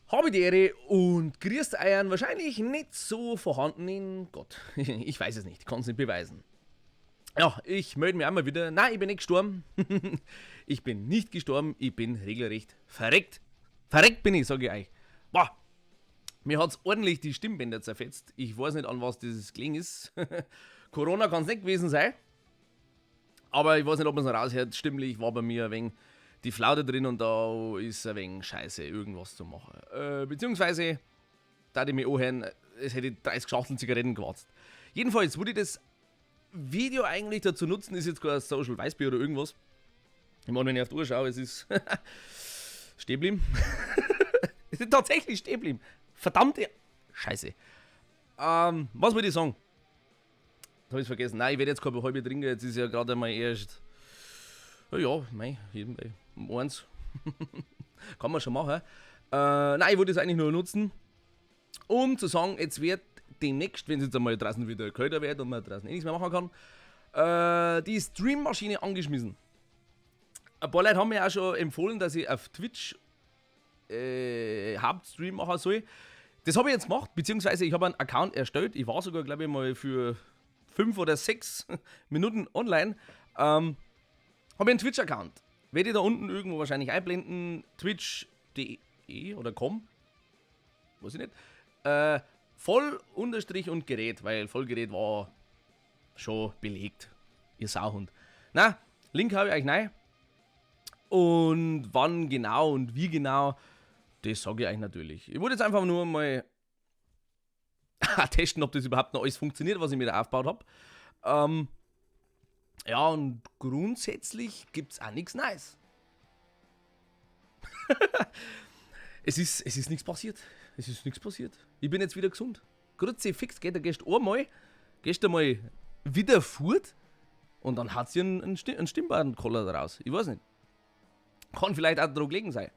Habe die Ehre und grüßt euren wahrscheinlich nicht so vorhandenen Gott. Ich weiß es nicht, kann es nicht beweisen. Ja, ich melde mich einmal wieder. Nein, ich bin nicht gestorben. Ich bin nicht gestorben, ich bin regelrecht verreckt. Verreckt bin ich, sage ich euch. Boah, mir hat es ordentlich die Stimmbänder zerfetzt. Ich weiß nicht, an was dieses gelegen ist. Corona kann es nicht gewesen sein. Aber ich weiß nicht, ob man es noch raushört. Stimmlich war bei mir ein wenig die Flaute drin und da ist ein wenig scheiße, irgendwas zu machen. Beziehungsweise, da ich mich anhören, es hätte 30 Schachteln Zigaretten gewartet. Jedenfalls würde ich das Video eigentlich dazu nutzen, ist jetzt kein Social Weißbier oder irgendwas. Ich meine, wenn ich auf die Uhr schaue, es ist stehen geblieben. Es ist tatsächlich stehen geblieben. Verdammte Scheiße. Was wollte ich sagen? Das habe ich vergessen. Nein, ich werde jetzt keine halbe trinken. Jetzt ist ja gerade einmal erst. Ja, mei, um 1. Kann man schon machen. Nein, ich wollte es eigentlich nur nutzen, um zu sagen, jetzt wird demnächst, wenn es jetzt einmal draußen wieder kälter wird und man draußen eh nichts mehr machen kann, die Streammaschine angeschmissen. Ein paar Leute haben mir auch schon empfohlen, dass ich auf Twitch Hauptstream machen soll. Das habe ich jetzt gemacht, beziehungsweise ich habe einen Account erstellt. Ich war sogar, glaube ich, mal für 5 oder 6 Minuten online. Habe ich einen Twitch-Account. Werde ich da unten irgendwo wahrscheinlich einblenden. Twitch.de oder com. Weiß ich nicht. Voll Unterstrich und Gerät, weil Vollgerät war schon belegt. Ihr Sauhund. Na, Link habe ich euch rein. Und wann genau und wie genau, das sage ich euch natürlich. Ich wollte jetzt einfach nur mal testen, ob das überhaupt noch alles funktioniert, was ich mir da aufgebaut habe. Ja, und grundsätzlich gibt es auch nichts Neues. Es ist nichts passiert. Es ist nichts passiert. Ich bin jetzt wieder gesund. Kruzifix, geht, da gehst du einmal, gehst du mal wieder fort und dann hat sie einen Stimmbandkoller daraus. Ich weiß nicht. Kann vielleicht auch daran gelegen sein.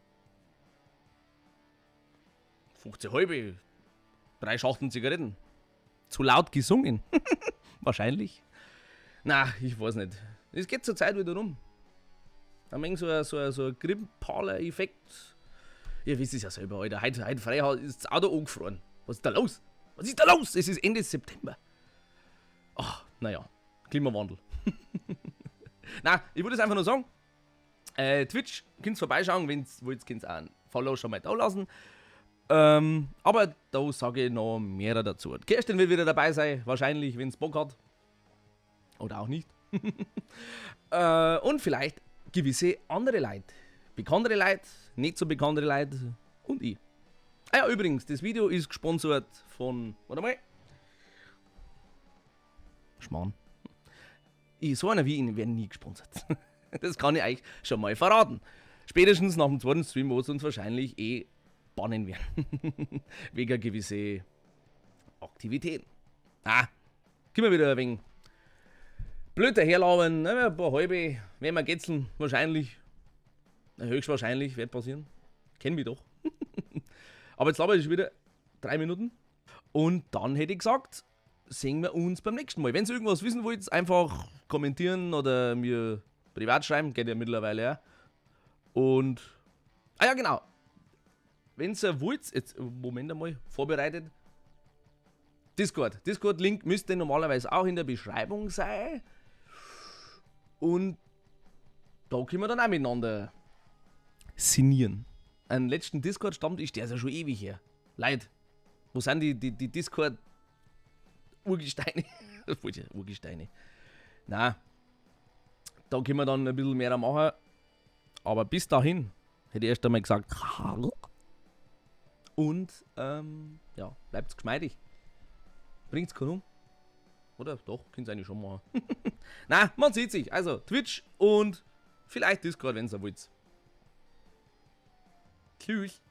15 halbe, 3 Schachteln Zigaretten. Zu laut gesungen. Wahrscheinlich. Na, ich weiß nicht. Es geht zur Zeit wieder rum. Da haben so ein grippaler Effekt. Ihr wisst es ja selber, Alter. Heute frei ist das Auto angefroren. Was ist da los? Was ist da los? Es ist Ende September. Ach, naja. Klimawandel. Na, ich wollte es einfach nur sagen. Twitch, könnt ihr vorbeischauen, wenn ihr wollt, könnt ihr auch ein Follow schon mal da lassen. Aber da sage ich noch mehr dazu. Kerstin wird wieder dabei sein, wahrscheinlich, wenn es Bock hat. Oder auch nicht. Und vielleicht gewisse andere Leute. Bekanntere Leute, nicht so bekanntere Leute und ich. Ah ja, übrigens, das Video ist gesponsert von. Warte mal. Schmarrn. Ich, so einer wie ihn, werden nie gesponsert. Das kann ich euch schon mal verraten. Spätestens nach dem zweiten Stream, wo es uns wahrscheinlich eh bannen werden. Wegen gewisse Aktivitäten. Ah, können wir wieder ein wenig blöd daherlabern, ne, ein paar halbe, werden wir getzeln, wahrscheinlich. Höchstwahrscheinlich wird passieren. Kennen wir doch. Aber jetzt laber ich schon wieder 3 Minuten. Und dann hätte ich gesagt, sehen wir uns beim nächsten Mal. Wenn ihr irgendwas wissen wollt, einfach kommentieren oder mir privat schreiben, geht ja mittlerweile auch. Und, ah ja, genau. Wenn ihr wollt, jetzt, Moment einmal, vorbereitet. Discord. Discord-Link müsste normalerweise auch in der Beschreibung sein. Und da können wir dann auch miteinander sinnieren. Einen letzten Discord-Stammtisch, der ist ja schon ewig her. Leute, wo sind die Discord-Urgesteine? Urgesteine. Na, da können wir dann ein bisschen mehr machen. Aber bis dahin hätte ich erst einmal gesagt, und ja, bleibt geschmeidig. Bringt's keinen um. Oder? Doch, könnt's eigentlich schon machen. Na, man sieht sich. Also Twitch und vielleicht Discord, wenn's ihr wollt. Tschüss.